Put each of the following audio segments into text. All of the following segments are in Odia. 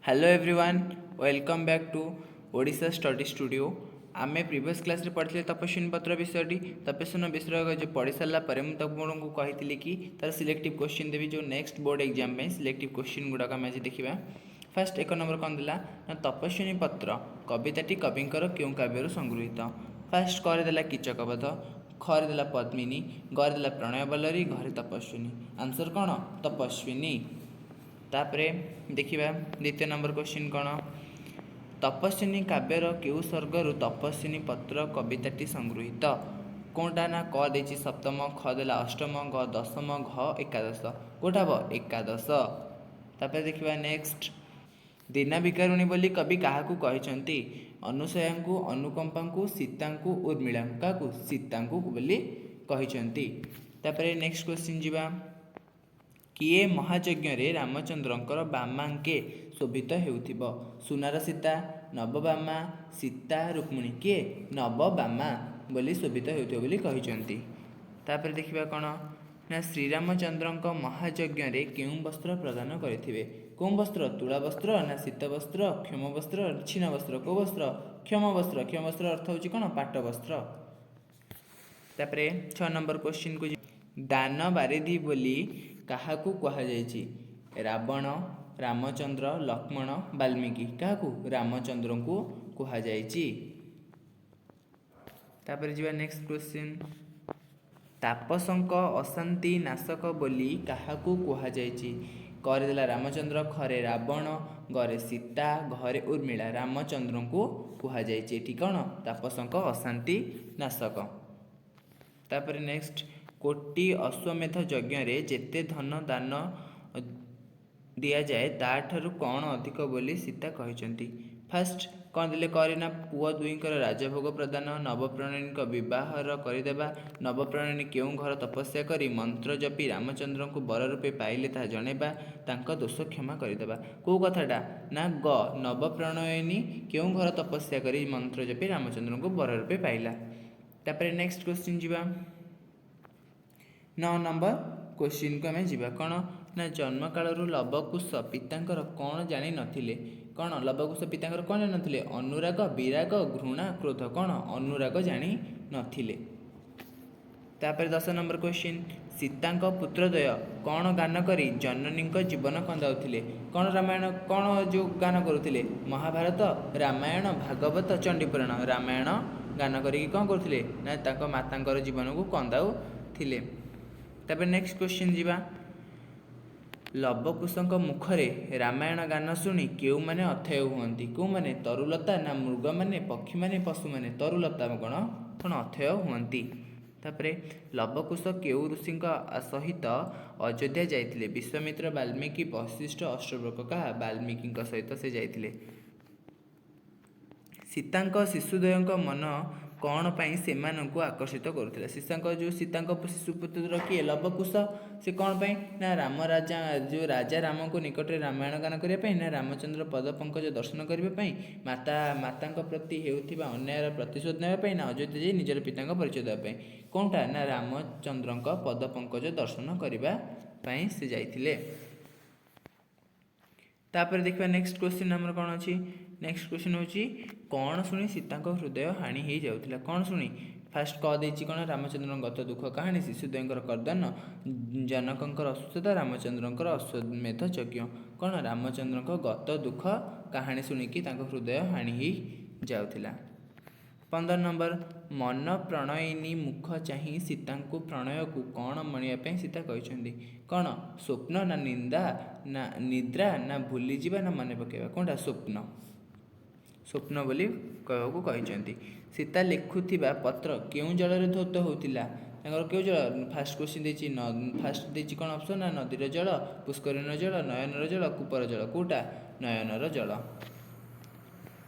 Hello everyone, welcome back to Odisha Study Studio. ଆମେ ପ୍ରିଭିୟସ୍ କ୍ଲାସ୍ରେ ପଢ଼ିଥିଲେ ତପସ୍ୱିନୀ ପତ୍ର ବିଷୟଟି। ତପସ୍ୱିନୀ ବିଷୟ ଯେଉଁ ପଢ଼ି ସାରିଲା ପରେ ମୁଁ ତମକୁ କହିଥିଲି କି ତାର ସିଲେକ୍ଟିଭ୍ କୋଶ୍ଚିନ୍ ଦେବି, ଯେଉଁ ନେକ୍ସଟ ବୋର୍ଡ଼ ଏକ୍ଜାମ୍ ପାଇଁ ସିଲେକ୍ଟିଭ୍ କୋଶ୍ଚିନ୍ ଗୁଡ଼ାକ ଆମେ ଆଜି ଦେଖିବା। ଫାର୍ଷ୍ଟ 1 ନମ୍ବର କ'ଣ ଦେଲା ନା, ତପସ୍ୱିନୀ ପତ୍ର କବିତାଟି କବିଙ୍କର କେଉଁ କାବ୍ୟରୁ ସଂଗୃହୀତ? ଫାର୍ଷ୍ଟ କରେ ଦେଲା କୀଚକବଧ, ଖରେ ଦେଲା ପଦ୍ମିନୀ, ଗରେ ଦେଲା ପ୍ରଣୟ ବଲ୍ଲରୀ, ଘରେ ତପସ୍ୱିନୀ। ଆନ୍ସର୍ କ'ଣ? ତପସ୍ୱିନୀ। ତାପରେ ଦେଖିବା ଦ୍ୱିତୀୟ ନମ୍ବର କ୍ୱେଶ୍ଚିନ୍ କ'ଣ? ତପସ୍ୱିନୀ କାବ୍ୟର କେଉଁ ସର୍ଗରୁ ତପସ୍ୱିନୀ ପତ୍ର କବିତାଟି ସଂଗୃହୀତ? କେଉଁଟା ନା କ ଦେଇଛି ସପ୍ତମ, ଖ ଦେଲା ଅଷ୍ଟମ, ଗ ଦଶମ, ଘ ଏକାଦଶ। କେଉଁଟା ହେବ? ଏକାଦଶ। ତାପରେ ଦେଖିବା ନେକ୍ସଟ, ଦୀନା ଭିକାରୁଣୀ ବୋଲି କବି କାହାକୁ କହିଛନ୍ତି? ଅନୁସୟାଙ୍କୁ, ଅନୁକମ୍ପାଙ୍କୁ, ସୀତାଙ୍କୁ, ଉର୍ମିଳାଙ୍କୁ। କାହାକୁ? ସୀତାଙ୍କୁ ବୋଲି କହିଛନ୍ତି। ତାପରେ ନେକ୍ସଟ କ୍ୱେଶ୍ଚିନ୍ ଯିବା। କିଏ ମହାଯଜ୍ଞରେ ରାମଚନ୍ଦ୍ରଙ୍କର ବାମାଙ୍କେ ଶୋଭିତ ହେଉଥିବ? ସୁନାର ସୀତା, ନବବାମା, ସୀତା, ରୁକ୍ମିଣୀ। କିଏ? ନବବାମା ବୋଲି ଶୋଭିତ ହେଉଥିବ ବୋଲି କହିଛନ୍ତି। ତାପରେ ଦେଖିବା କ'ଣ ନା, ଶ୍ରୀରାମଚନ୍ଦ୍ରଙ୍କ ମହାଯଜ୍ଞରେ କେଉଁ ବସ୍ତ୍ର ପ୍ରଦାନ କରିଥିବେ? କେଉଁ ବସ୍ତ୍ର? ତୁଳା ବସ୍ତ୍ର ନା ଶୀତ ବସ୍ତ୍ର, କ୍ଷମ ବସ୍ତ୍ର, ଛିନ୍ନ ବସ୍ତ୍ର? କେଉଁ ବସ୍ତ୍ର? କ୍ଷମ ବସ୍ତ୍ର। କ୍ଷମ ବସ୍ତ୍ର ଅର୍ଥ ହେଉଛି କ'ଣ? ପାଟ ବସ୍ତ୍ର। ତାପରେ 6 ନମ୍ବର କ୍ୱେଶ୍ଚିନ୍କୁ, ଦାନ ବାରିଧି ବୋଲି କାହାକୁ କୁହାଯାଇଛି? ରାବଣ, ରାମଚନ୍ଦ୍ର, ଲକ୍ଷ୍ମଣ, ବାଲ୍ମୀକି। କାହାକୁ? ରାମଚନ୍ଦ୍ରଙ୍କୁ କୁହାଯାଇଛି। ତାପରେ ଯିବା ନେକ୍ସଟ କ୍ୱେଶ୍ଚିନ୍। ତାପସଙ୍କ ଅଶାନ୍ତି ନାଶକ ବୋଲି କାହାକୁ କୁହାଯାଇଛି? କରେ ଦେଲା ରାମଚନ୍ଦ୍ର, ଖରେ ରାବଣ, ଗରେ ସୀତା, ଘରେ ଉର୍ମିଳା। ରାମଚନ୍ଦ୍ରଙ୍କୁ କୁହାଯାଇଛି ଏଠି କ'ଣ? ତାପସଙ୍କ ଅଶାନ୍ତି ନାଶକ। ତାପରେ ନେକ୍ସଟ, କୋଟି ଅଶ୍ୱମେଧ ଯଜ୍ଞରେ ଯେତେ ଧନ ଦାନ ଦିଆଯାଏ, ତାଠାରୁ କ'ଣ ଅଧିକ ବୋଲି ସୀତା କହିଛନ୍ତି? ଫାର୍ଷ୍ଟ କ'ଣ ଦେଲେ କରେ ନା, ପୁଅ ଦୁଇଙ୍କର ରାଜଭୋଗ ପ୍ରଦାନ, ନବପ୍ରଣୟୀଙ୍କ ବିବାହର କରିଦେବା, ନବପ୍ରଣୟିନୀ କେଉଁ ଘର ତପସ୍ୟା କରି ମନ୍ତ୍ର ଜପି ରାମଚନ୍ଦ୍ରଙ୍କୁ ବର ରୂପେ ପାଇଲେ ତାହା ଜଣାଇବା, ତାଙ୍କ ଦୋଷ କ୍ଷମା କରିଦେବା। କେଉଁ କଥାଟା ନା ଗ, ନବପ୍ରଣୟିନୀ କେଉଁ ଘର ତପସ୍ୟା କରି ମନ୍ତ୍ର ଜପି ରାମଚନ୍ଦ୍ରଙ୍କୁ ବର ରୂପେ ପାଇଲା। ତାପରେ ନେକ୍ସଟ କ୍ୱେଶ୍ଚିନ୍ ଯିବା। 9 ନମ୍ବର କ୍ୱେଶ୍ଚିନ୍କୁ ଆମେ ଯିବା। କ'ଣ ନା, ଜନ୍ମକାଳରୁ ଲବକୁଶ ପିତାଙ୍କର କ'ଣ ଜାଣି ନଥିଲେ? କ'ଣ? ଲବକୁଶ ପିତାଙ୍କର କ'ଣ ଜାଣିନଥିଲେ? ଅନୁରାଗ, ବିରାଗ, ଘୃଣା, କ୍ରୋଧ। କ'ଣ? ଅନୁରାଗ ଜାଣି ନଥିଲେ। ତାପରେ 10 ନମ୍ବର କ୍ୱେଶ୍ଚିନ୍, ସୀତାଙ୍କ ପୁତ୍ରଦ୍ୱୟ କ'ଣ ଗାନ କରି ଜନନୀଙ୍କ ଜୀବନ କନ୍ଦାଉଥିଲେ? କ'ଣ ରାମାୟଣ, କ'ଣ ଯେଉଁ ଗାନ କରୁଥିଲେ? ମହାଭାରତ, ରାମାୟଣ, ଭାଗବତ, ଚଣ୍ଡୀପୁରାଣ। ରାମାୟଣ ଗାନ କରିକି କ'ଣ କରୁଥିଲେ ନା, ତାଙ୍କ ମାତାଙ୍କର ଜୀବନକୁ କନ୍ଦାଉଥିଲେ। ତାପରେ ନେକ୍ସଟ କ୍ୱେଶ୍ଚିନ୍ ଯିବା। ଲବକୁଶଙ୍କ ମୁଖରେ ରାମାୟଣ ଗାନ ଶୁଣି କେଉଁମାନେ ଅଥୟ ହୁଅନ୍ତି? କେଉଁମାନେ? ତରୁଲତା ନା ମୃଗମାନେ, ପକ୍ଷୀମାନେ, ପଶୁମାନେ? ତରୁଲତା କ'ଣ କ'ଣ ଅଥୟ ହୁଅନ୍ତି। ତାପରେ ଲବକୁଶ କେଉଁ ଋଷିଙ୍କ ସହିତ ଅଯୋଧ୍ୟା ଯାଇଥିଲେ? ବିଶ୍ୱାମିତ୍ର, ବାଲ୍ମୀକି, ବଶିଷ୍ଠ, ଅଷ୍ଟବକ୍ର। କାହା? ବାଲ୍ମୀକିଙ୍କ ସହିତ ସେ ଯାଇଥିଲେ। ସୀତାଙ୍କ ଶିଶୁଦ୍ୱୟଙ୍କ ମନ କ'ଣ ପାଇଁ ସେମାନଙ୍କୁ ଆକର୍ଷିତ କରୁଥିଲା? ସୀତାଙ୍କ ଯେଉଁ ସୀତାଙ୍କ ଶିଶୁପୁତ୍ର କିଏ? ଲବକୁଶ। ସେ କ'ଣ ପାଇଁ ନା, ରାମ ରାଜା ଯେଉଁ ରାଜା ରାମଙ୍କୁ ନିକଟରେ ରାମାୟଣ ଗାନ କରିବା ପାଇଁ, ନା ରାମଚନ୍ଦ୍ର ପଦ ପଙ୍କଜ ଦର୍ଶନ କରିବା ପାଇଁ, ମାତାଙ୍କ ପ୍ରତି ହେଉଥିବା ଅନ୍ୟାୟର ପ୍ରତିଶୋଧ ନେବା ପାଇଁ, ନା ଅଯୋଧ୍ୟା ଯାଇ ନିଜର ପିତାଙ୍କ ପରିଚୟ ଦେବା ପାଇଁ? କେଉଁଟା ନା, ରାମଚନ୍ଦ୍ରଙ୍କ ପଦ ପଙ୍କଜ ଦର୍ଶନ କରିବା ପାଇଁ ସେ ଯାଇଥିଲେ। ତାପରେ ଦେଖିବା ନେକ୍ସଟ କ୍ୱେଶ୍ଚିନ୍ ଆମର କ'ଣ ଅଛି। ନେକ୍ସଟ କ୍ୱେଶ୍ଚିନ୍ ହେଉଛି, କ'ଣ ଶୁଣି ସୀତାଙ୍କ ହୃଦୟ ହାଣି ହେଇଯାଉଥିଲା? କ'ଣ ଶୁଣି? ଫାର୍ଷ୍ଟ କ ଦେଇଛି କ'ଣ, ରାମଚନ୍ଦ୍ରଙ୍କ ଗତ ଦୁଃଖ କାହାଣୀ, ଶିଶୁଦ୍ୱୟଙ୍କର କ୍ରନ୍ଦନ, ଜନକଙ୍କର ଅସୁସ୍ଥତା, ରାମଚନ୍ଦ୍ରଙ୍କର ଅଶ୍ୱମେଧ ଯଜ୍ଞ। କ'ଣ? ରାମଚନ୍ଦ୍ରଙ୍କ ଗତ ଦୁଃଖ କାହାଣୀ ଶୁଣିକି ତାଙ୍କ ହୃଦୟ ହାଣି ହେଇ ଯାଉଥିଲା। 15 ନମ୍ବର, ମନ ପ୍ରଣୟିନୀ ମୁଖ ଚାହିଁ ସୀତାଙ୍କୁ ପ୍ରଣୟକୁ କ'ଣ ମଣିବା ପାଇଁ ସୀତା କହିଛନ୍ତି? କ'ଣ? ସ୍ୱପ୍ନ ନା ନିନ୍ଦା ନା ନିଦ୍ରା ନା ଭୁଲିଯିବା ନା ମନେ ପକାଇବା? କେଉଁଟା? ସ୍ୱପ୍ନ। ସ୍ୱପ୍ନ ବୋଲି କହିବାକୁ କହିଛନ୍ତି। ସୀତା ଲେଖୁଥିବା ପତ୍ର କେଉଁ ଜଳରେ ଧୌତ ହେଉଥିଲା? ତାଙ୍କର କେଉଁ ଜଳ? ଫାର୍ଷ୍ଟ କ୍ୱେଶ୍ଚିନ୍ ଦେଇଛି, ଫାର୍ଷ୍ଟ ଦେଇଛି କ'ଣ ଅପସନ୍ ନା, ନଦୀର ଜଳ, ପୁଷ୍କରିଣୀର ଜଳ, ନୟନର ଜଳ, କୂପର ଜଳ। କେଉଁଟା? ନୟନର ଜଳ।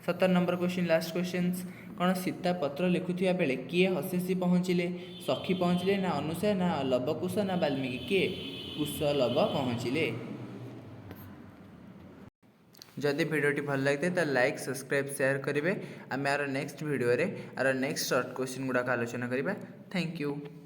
17 ନମ୍ବର କ୍ୱେଶ୍ଚିନ୍, ଲାଷ୍ଟ କ୍ୱେଶ୍ଚିନ୍ସ କ'ଣ? ସୀତା ପତ୍ର ଲେଖୁଥିବା ବେଳେ କିଏ ହସି ହସି ପହଞ୍ଚିଲେ? ସଖୀ ପହଞ୍ଚିଲେ ନା ଅନୁସୟା ନା ଲବକୁଶ ନା ବାଲ୍ମୀକି? କିଏ? କୁଶ ଲବ ପହଞ୍ଚିଲେ। ଯଦି ଭିଡ଼ିଓଟି ଭଲ ଲାଗିଥାଏ, ତାହେଲେ ଲାଇକ୍, ସବସ୍କ୍ରାଇବ୍, ସେୟାର କରିବେ। ଆମେ ଆର ନେକ୍ସଟ ଭିଡ଼ିଓରେ ଆର ନେକ୍ସଟ ସର୍ଟ କ୍ୱେଶ୍ଚିନ୍ ଗୁଡ଼ାକ ଆଲୋଚନା କରିବା। Thank you.